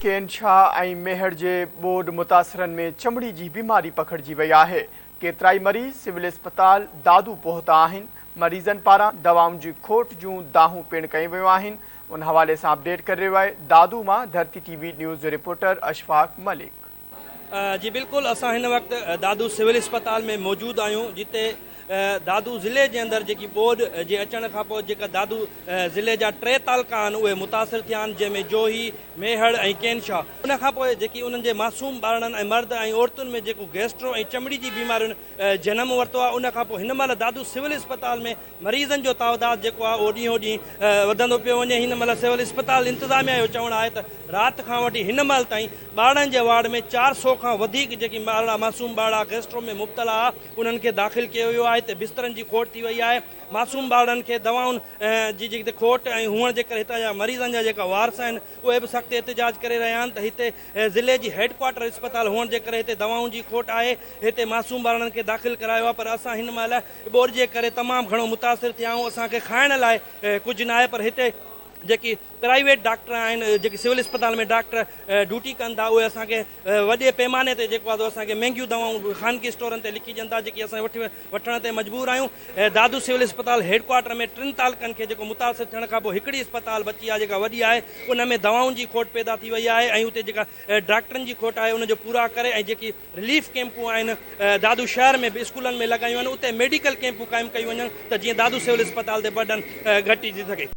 ڪين شاهه ۽ ميهڙ جي ٻوڏ متاثرن ۾ چمڙي جي بيماري پکڙجي وئي آهي، ڪيترائي مريض سول اسپتال دادو پهتا آهن، مريضن پاران دوائن جي کوٽ جون دانهون پڻ ڪيون ويون آهن، ان حوالي سان اپڊيٽ ڪري رهيو آهي دادو مان ڌرتي ٽي وي نيوز جو رپورٽر اشفاق ملڪ. جي بلڪل اسان هن وقت دادو سول اسپتال ۾ موجود آهيون جتي دادو ضلعي جي اندر جيڪي ٻوڏ جي اچڻ کان پوء جيڪا دادو ضلعي جا ٽي تعلقا آهن اهي متاثر ٿيا آهن جنهن ۾ جوهي، ميهڙ ۽ ڪين شاهه ان کان پوء جيڪي انهن جي معصوم ٻارڙن ۽ مرد ۽ عورتن ۾ جيڪو گيسٽرو ۽ چمڙي جي بيمارين جنم ورتو آهي ان کان پوء هن مهل دادو سول اسپتال ۾ مريضن جو تعداد جيڪو آهي اهو ڏينهون ڏينهن وڌندو پيو وڃي هن مهل سول اسپتال انتظاميا جو چوڻ آهي ته رات کان وٺي هن مهل تائين ٻارڙن جي وارڊ ۾ 400 کان وڌيڪ جيڪي ٻارڙا معصوم ٻارڙا گيسٽرو ۾ مبتلا انهن کي داخل ڪيو ويو آهي هتي بسترن جي کوٽ ٿي وئي آهي معصوم ٻارڙن کي دوائن جي جيڪي کوٽ ۽ هئڻ جي ڪري هتان جا مريضن جا جيڪا وارث آهن اهي به سخت احتجاج ڪري رهيا آهن ته هتي ضلعي جي هيڊ ڪوارٽر اسپتال هئڻ جي ڪري هتي دوائن جي کوٽ آهي هتي معصوم ٻارڙن کي داخل ڪرايو آهي پر اسان هن مهل ٻوڏ جي ڪري تمام گهڻو متاثر ٿيا آهيون اسان کي کائڻ لاء ڪجهه ناهي پر هتي جيڪي پرائيويٽ ڊاڪٽر آهن جيڪي سول اسپتال ۾ ڊاڪٽر ڊيوٽي ڪن ٿا اهي اسان کي وڏي پيماني تي جيڪو آهي اسان کي مهنگيون دوائون خانگي اسٽورن تي لکي ڏين ٿا جيڪي اسان وٺي وٺڻ تي مجبور آهيون دادو سول اسپتال هيڊ ڪوارٽر ۾ ٽن تعلقن کي جيڪو متاثر ٿيڻ کان پوء هڪڙي اسپتال بچي آهي جيڪا وڏي آهي ان ۾ دوائن جي کوٽ پيدا ٿي وئي آهي ۽ اتي جيڪا ڊاڪٽرن جي کوٽ آهي ان جو پورا ڪري ۽ جيڪي رليف ڪيمپون آهن دادو شهر ۾ به اسڪولن ۾ لڳايون آهن اتي ميڊيڪل ڪيمپون قائم ڪيون وڃن ته جيئن دادو سول اسپتال تي برڊن گهٽجي سگهي.